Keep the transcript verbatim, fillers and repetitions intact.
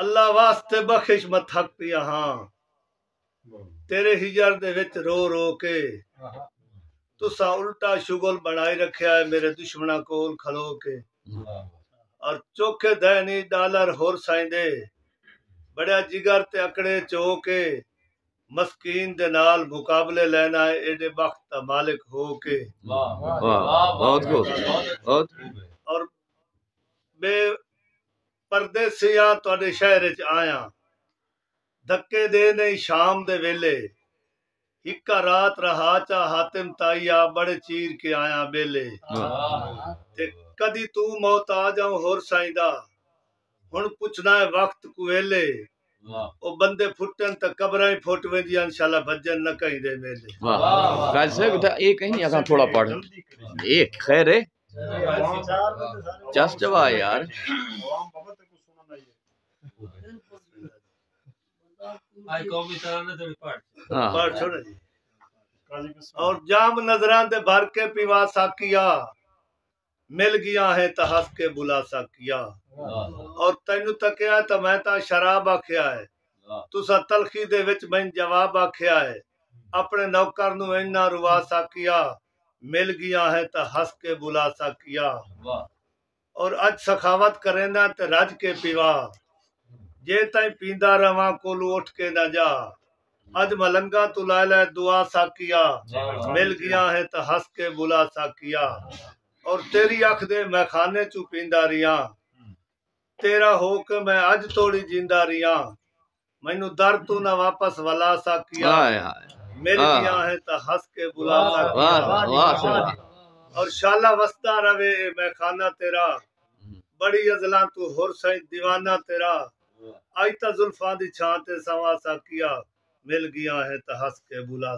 اللہ واسطے بخش، میں تھک پیا ہاں تیرے ہجر دے وچ رو رو کے۔ تساں الٹا شغل بݨائی رکھیا ہے میرے دشمناں کول کھلو کے۔ اور چوکھے دینی ڈالر ہور سائیں دے، بڑیا جگر تے اکڑے چو کے، مسکین دے نال مقابلے لینا ہے ایڈے بخت دا مالک ہو کے۔ واہ واہ، بہت خوب، بہت۔ اور بے پردیسیاں تہاڈے شہر اچ آیاں، دھکے دے نہیں شام دے ویلے، ہکا رات رہا چا حاتم تائی آ، بڑے چیر کے آیاں بیلے۔ تے کدی توں محتاج آؤں ہور سائیں دا، ہن پچھنا ہے وقت کویلے۔ او بندے پھٹن تے قبراں ہی پھٹ ویندیاں، انشاءاللہ بھجن نہ کہیں دے میلے۔ واہ۔ قاضی صاحب، اتھا اے کہیں اگاں تھوڑا پڑھ۔ اے خیر ہے؟ چس چوا یار۔ ہاں۔ پڑھ چھوڑو جی۔ اور جام نظراں دے بھر کے پیوا ساقیا، مل گیا ہے تاں ہس کے بلا ساقیا۔ اور تینوں تکیا ہے تاں میں تاں شراب آکھیا ہے، تساں تلخی دے وچ میں جواب آکھیا ہے، اپنے نوکر نوں اینا روا ساقیا، مل گیا ہے تاں ہس کے بلا ساقیا۔ اور اج سخاوت کرینداں تے رج کے پیوا، جے تائیں پیندا رہواں کولوں اٹھ کے نہ جا۔ اج ملنگاں توں لائے لائے دعا ساقیا، مل گیا ہے تاں ہس کے بلا ساقیا۔ اور تیری اکھ دے میخانے چوں پیندا ریاں، تیرا ہو کے میں اج توڑی جیندا ریاں۔ مینوں در توں نہ واپس ولا ساقیا، ہائے ہائے۔ مل آہ۔ گیا ہے تاں ہس کے بلا واہ ساقیا۔ واہ واہ۔ اور شالا وسدا رہے اے میخانہ تیرا، بڑی ازلاں توں ہور سائیں دیوانہ تیرا۔ اج تاں زلفاں دی چھاں تے سواں ساقیا، مل گیا ہے تاں ہس کے بلا